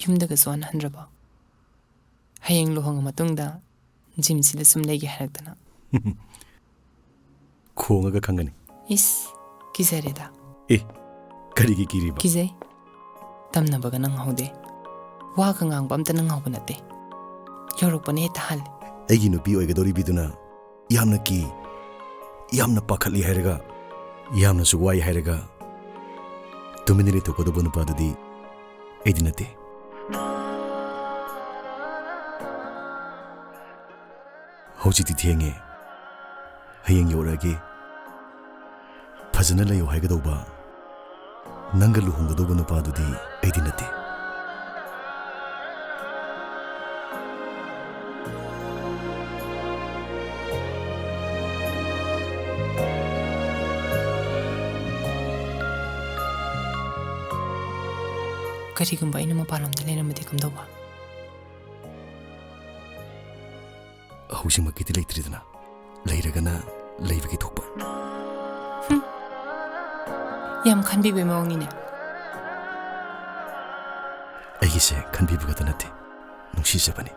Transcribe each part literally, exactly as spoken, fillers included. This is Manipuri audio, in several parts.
ꯌꯨꯝꯗꯒꯁꯨ ꯍꯟꯍꯟꯗ꯭ꯔꯕꯣ? ꯍꯌꯦꯡ ꯂꯨꯍꯣꯡꯉ ꯃꯇꯨꯡꯗ ꯖꯤꯝꯁꯤꯗ ꯁꯨꯝ ꯂꯩꯒꯦ ꯍꯥꯏꯔꯛꯇꯅ꯫ ꯈꯣꯡꯉꯒ ꯈꯪꯒꯅꯤ꯫ ꯏꯁ, ꯀꯤꯖꯔꯦꯗ꯫ ꯑꯦ, ꯀꯔꯤꯒꯤ ꯀꯤꯔꯤꯕ? ꯀꯤꯖꯩ꯫ ꯇꯝꯅꯕꯒ ꯅꯪꯍꯧꯗꯦ꯫ ꯋꯥꯒ ꯉꯥꯡꯕ ꯑꯝꯇ ꯅꯪꯍꯧꯕ ꯅꯠꯇꯦ꯫ ꯌꯧꯔꯛꯄꯅ ꯍꯦꯛꯇ ꯍꯥꯜꯂꯦ꯫ ꯑꯩꯒꯤ ꯅꯨꯄꯤ ꯑꯣꯏꯒꯗꯧꯔꯤꯕꯤꯗꯨꯅ ꯌꯥꯝꯅ ꯀꯤ, ꯌꯥꯝꯅ ꯄꯥꯈꯠꯂꯤ ꯍꯥꯏꯔꯒ, ꯌꯥꯝꯅꯁꯨ ꯋꯥꯏ ꯍꯥꯏꯔꯒ, ꯇꯨꯃꯤꯟꯅ ꯂꯩꯊꯣꯛꯀꯗꯧꯕ ꯅꯨꯄꯥꯗꯨꯗꯤ ꯑꯩꯗꯤ ꯅꯠꯇꯦ꯫ ꯍꯧꯖꯤꯛꯇꯤ ꯊꯦꯡꯉꯦ꯫ ꯍꯌꯦꯡ ꯌꯧꯔꯛꯑꯒꯦ꯫ ꯐꯖꯅ ꯂꯩꯌꯨ ꯍꯥꯏꯒꯗꯧꯕ, ꯅꯪꯒ ꯂꯨꯍꯣꯡꯒꯗꯧꯕ ꯅꯨꯄꯥꯗꯨꯗꯤ ꯑꯩꯗꯤ ꯅꯠꯇꯦ꯫ ꯀꯔꯤꯒꯨꯝꯕ ꯑꯩꯅ ꯃꯄꯥꯟꯂꯣꯝꯗ ꯂꯩꯔꯝꯃꯗꯤ ꯀꯝꯗꯧꯕ? ꯍꯧꯖꯤꯛꯃꯛꯀꯤꯗꯤ ꯂꯩꯇ꯭ꯔꯤꯗꯅ, ꯂꯩꯔꯒꯅ ꯂꯩꯕꯒꯤ ꯊꯣꯛꯄ꯫ ꯍꯨꯝ꯫ ꯌꯥꯝ ꯈꯟꯕꯤꯕꯩ ꯃꯑꯣꯡꯅꯤꯅꯦ꯫ ꯑꯩꯒꯤꯁꯦ ꯈꯟꯕꯤꯕ ꯈꯛꯇ ꯅꯠꯇꯦ, ꯅꯨꯡꯁꯤꯖꯕꯅꯤ꯫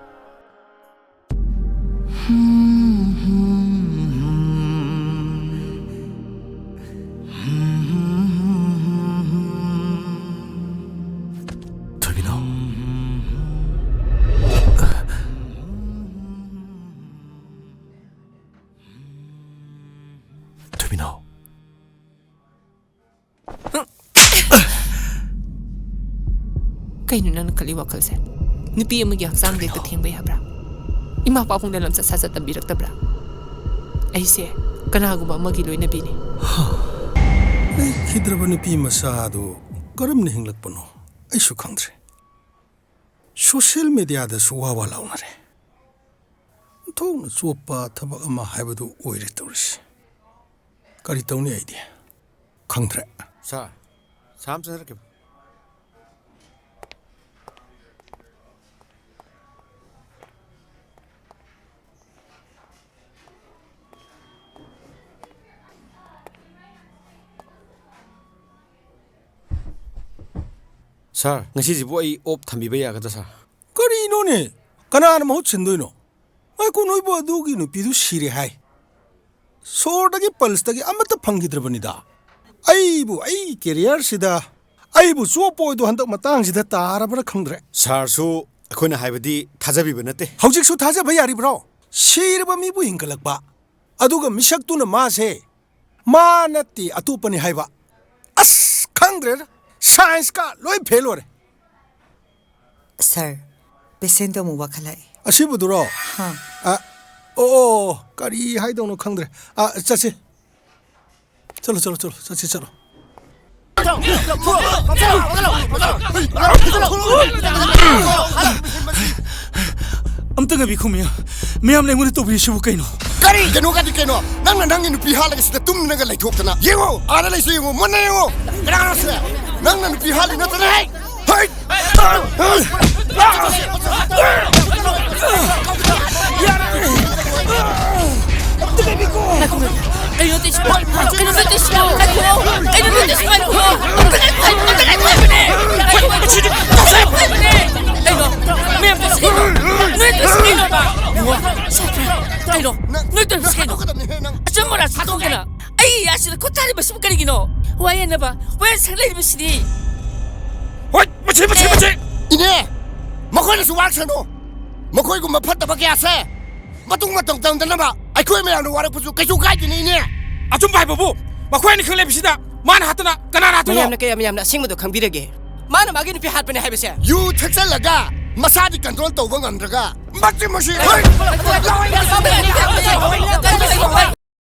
ꯊꯣꯏꯕꯤꯅꯥꯎ꯫ ꯊꯣꯏꯕꯤꯅꯥꯎ꯫ ꯀꯩꯅꯣ ꯅꯪꯅ ꯈꯜꯂꯤ ꯋꯥꯈꯜꯁꯦ? ꯅꯨꯄꯤ ꯑꯃꯒꯤ ꯍꯛꯆꯥꯡꯗ ꯍꯦꯛꯇ ꯊꯦꯡꯕ ꯌꯥꯕ꯭ꯔꯥ? ꯏꯃꯥ ꯄꯥꯕꯨꯡꯅ ꯂꯝꯆꯠ ꯁꯥꯖꯠ ꯇꯝꯕꯤꯔꯛꯇꯕ꯭ꯔꯥ? ꯑꯩꯁꯦ ꯀꯅꯥꯒꯨꯝꯕ ꯑꯃꯒꯤ ꯂꯣꯏꯅꯕꯤꯅꯤ꯫ ꯂꯩꯈꯤꯗ꯭ꯔꯕ ꯅꯨꯄꯤ ꯃꯆꯥ ꯑꯗꯨ ꯀꯔꯝꯅ ꯍꯤꯡꯂꯛꯄꯅꯣ ꯑꯩꯁꯨ ꯈꯪꯗ꯭ꯔꯦ꯫ ꯁꯣꯁꯤꯌꯦꯜ ꯃꯦꯗꯤꯌꯥꯗꯁꯨ ꯋꯥ ꯋꯥ ꯂꯥꯎꯅꯔꯦ꯫ ꯑꯣꯟꯊꯣꯛꯅ ꯆꯣꯞꯄ ꯊꯕꯛ ꯑꯃ ꯍꯥꯏꯕꯗꯨ ꯑꯣꯏꯔꯦ ꯇꯧꯔꯤꯁꯦ꯫ ꯀꯔꯤ ꯇꯧꯅꯤ ꯑꯩꯗꯤ? ꯈꯪꯗ꯭ꯔꯦ꯫ ꯁꯥꯔ, ꯁꯥꯔ ꯑꯃ ꯆꯪꯖꯔꯛꯀꯦ꯫ ꯁꯥꯔ, ꯉꯁꯤꯁꯤꯕꯨ ꯑꯩ ꯑꯣꯐ ꯊꯝꯕꯤꯕ ꯌꯥꯒꯗ꯭ꯔꯥ, ꯁꯥꯔ? ꯀꯔꯤꯅꯣꯅꯦ? ꯀꯅꯥꯅ ꯃꯍꯨꯠ ꯁꯤꯟꯗꯣꯏꯅꯣ? ꯉꯥꯏꯈꯣ, ꯅꯣꯏꯕꯨ ꯑꯗꯨꯒꯤ ꯅꯨꯄꯤꯗꯨ ꯁꯤꯔꯦ ꯍꯥꯏ꯫ ꯁꯣꯔꯗꯒꯤ ꯄꯜꯁꯇꯒꯤ ꯑꯃꯠꯇ ꯐꯪꯈꯤꯗ꯭ꯔꯕꯅꯤꯗ꯫ ꯑꯩꯕꯨ, ꯑꯩ ꯀꯦꯔꯤꯌꯔꯁꯤꯗ ꯑꯩꯕꯨ ꯆꯣꯞꯄ ꯑꯣꯏꯗꯣ ꯍꯟꯗꯛ ꯃꯇꯥꯡꯁꯤꯗ ꯇꯥꯔꯕ꯭ꯔꯥ ꯈꯪꯗ꯭ꯔꯦ꯫ ꯁꯥꯔꯁꯨ ꯑꯩꯈꯣꯏꯅ ꯍꯥꯏꯕꯗꯤ ꯊꯥꯖꯕꯤꯕ ꯅꯠꯇꯦ꯫ ꯍꯧꯖꯤꯛꯁꯨ ꯊꯥꯖꯕ ꯌꯥꯔꯤꯕ꯭ꯔꯣ? ꯁꯤꯔꯕ ꯃꯤꯕꯨ ꯍꯤꯡꯒꯠꯂꯛꯄ, ꯑꯗꯨꯒ ꯃꯤꯁꯛꯇꯨꯅ ꯃꯥꯁꯦ ꯃꯥ ꯅꯠꯇꯦ, ꯑꯇꯣꯞꯄꯅꯤ ꯍꯥꯏꯕ꯫ ꯑꯁ, ꯈꯪꯗ꯭ꯔꯦꯗ, ꯁꯥꯏꯟꯁꯀ ꯂꯣꯏ ꯐꯦꯜ ꯑꯣꯏꯔꯦ꯫ ꯁꯥꯔ, ꯄꯦꯁꯦꯟꯗꯣ ꯑꯃꯨꯛ ꯋꯥꯈꯠꯂꯛꯑꯦ꯫ ꯑꯁꯤꯕꯨꯗꯨꯔꯣ? ꯍꯥ꯫ ꯑ, ꯑꯣ, ꯑꯣ, ꯀꯔꯤ ꯍꯥꯏꯗꯧꯅꯣ ꯈꯪꯗ꯭ꯔꯦ꯫ ꯑ, ꯆꯠꯁꯤ꯫ ꯆꯠꯂꯣ, ꯆꯠꯂꯣ, ꯆꯠꯂꯣ, ꯆꯠꯁꯤ, ꯆꯠꯂꯣ꯫ ꯑꯝꯇ ꯉꯥꯏꯕꯤꯈꯣ, ꯃꯌꯥꯝ꯫ ꯃꯌꯥꯝꯅ ꯑꯩꯉꯣꯟꯗ ꯇꯧꯕꯤꯔꯤꯁꯤꯕꯨ ꯀꯩꯅꯣ? ꯀꯔꯤ? ꯀꯩꯅꯣ ꯀꯥꯏꯗꯤ ꯀꯩꯅꯣ? ꯅꯪꯅ ꯅꯪꯒꯤ ꯅꯨꯄꯤ ꯍꯥꯠꯂꯒ ꯁꯤꯗ ꯇꯨꯝꯗꯅꯒ ꯂꯩꯊꯣꯛꯇꯅ꯫ ꯌꯦꯡꯉꯣ, ꯑꯥꯗ ꯂꯩꯁꯤ ꯌꯦꯡꯉꯣ, ꯃꯨꯟꯅ ꯌꯦꯡꯉꯣ꯫ ꯀꯅꯥꯅꯣ ꯁꯤꯗ? ꯅꯪꯅ ꯅꯨꯄꯤ ꯍꯥꯠꯂꯤ ꯅꯠꯇ꯭ꯔꯅꯦ? ꯍꯩ! ꯀꯩꯅꯣ ꯇꯧꯏꯁꯤ? ꯀꯩꯅꯣ ꯇꯧꯏꯁꯤ? ꯉꯥꯏꯈꯣ꯫ ꯀꯩꯅꯣ ꯇꯧꯏꯁꯤ? ꯉꯥꯏꯈꯣ꯫ ꯑꯝꯇ ꯉꯥꯏꯈꯣ ꯍꯥꯏꯕꯅꯦ꯫ ꯉꯥꯏꯈꯣ꯫ ꯀꯩꯅꯣ? ꯃꯌꯥꯝ ꯇꯧꯏꯁꯤ ꯀꯩꯅꯣ? ꯅꯣꯏ ꯇꯧꯏꯁꯤ ꯀꯩꯅꯣꯕ? ꯀꯩꯅꯣ? ꯅꯣꯏ ꯇꯧꯏꯁꯤ ꯀꯩꯅꯣ? ꯑꯆꯨꯝꯕꯔꯥ ꯁꯥꯗꯣꯛꯇꯅ? ꯑꯩ ꯑꯁꯤꯗ ꯈꯨꯠ ꯊꯥꯔꯤꯕꯁꯤꯕꯨ ꯀꯔꯤꯒꯤꯅꯣ? ꯋꯥ ꯌꯥꯅꯕ ꯋꯥꯌꯦꯜ ꯁꯪ ꯂꯩꯔꯤꯕꯁꯤꯗꯤ꯫ ꯍꯣꯏ, ꯃꯁꯤ, ꯃꯁꯤ, ꯃꯁꯤ! ꯏꯅꯦ, ꯃꯈꯣꯏꯅꯁꯨ ꯋꯥꯔꯛꯁꯅꯨ꯫ ꯃꯈꯣꯏꯒꯨꯝꯕ ꯐꯠꯇꯕ ꯀꯌꯥꯁꯦ ꯃꯇꯨꯡ ꯃꯇꯧ ꯇꯝꯗꯅꯕ ꯑꯩꯈꯣꯏ ꯃꯌꯥꯝꯅ ꯋꯥꯔꯛꯄꯁꯨ ꯀꯩꯁꯨ ꯀꯥꯏꯗꯦꯅꯦ, ꯏꯅꯦ꯫ ꯑꯆꯨꯝꯕ ꯍꯥꯏꯕꯕꯨ, ꯃꯈꯣꯏ ꯑꯅꯤꯈꯛ ꯂꯩꯕꯁꯤꯗ ꯃꯥꯅ ꯍꯥꯠꯇꯅ ꯀꯅꯥꯅ ꯍꯥꯠꯇꯣꯏꯅꯣ? ꯃꯌꯥꯝꯅ ꯀꯌꯥꯝ ꯌꯥꯝꯅ ꯑꯁꯦꯡꯕꯗꯣ ꯈꯪꯕꯤꯔꯒꯦ? ꯃꯥꯅ ꯃꯥꯒꯤ ꯅꯨꯄꯤ ꯍꯥꯠꯄꯅꯦ ꯍꯥꯏꯕꯁꯦ꯫ ꯌꯨ ꯊꯛꯆꯜꯂꯒ ꯃꯁꯥꯗꯤ ꯀꯟꯇ꯭ꯔꯣꯜ ꯇꯧꯕ ꯉꯝꯗ꯭ꯔꯒ ꯃꯆꯤꯟ ꯃꯁꯤ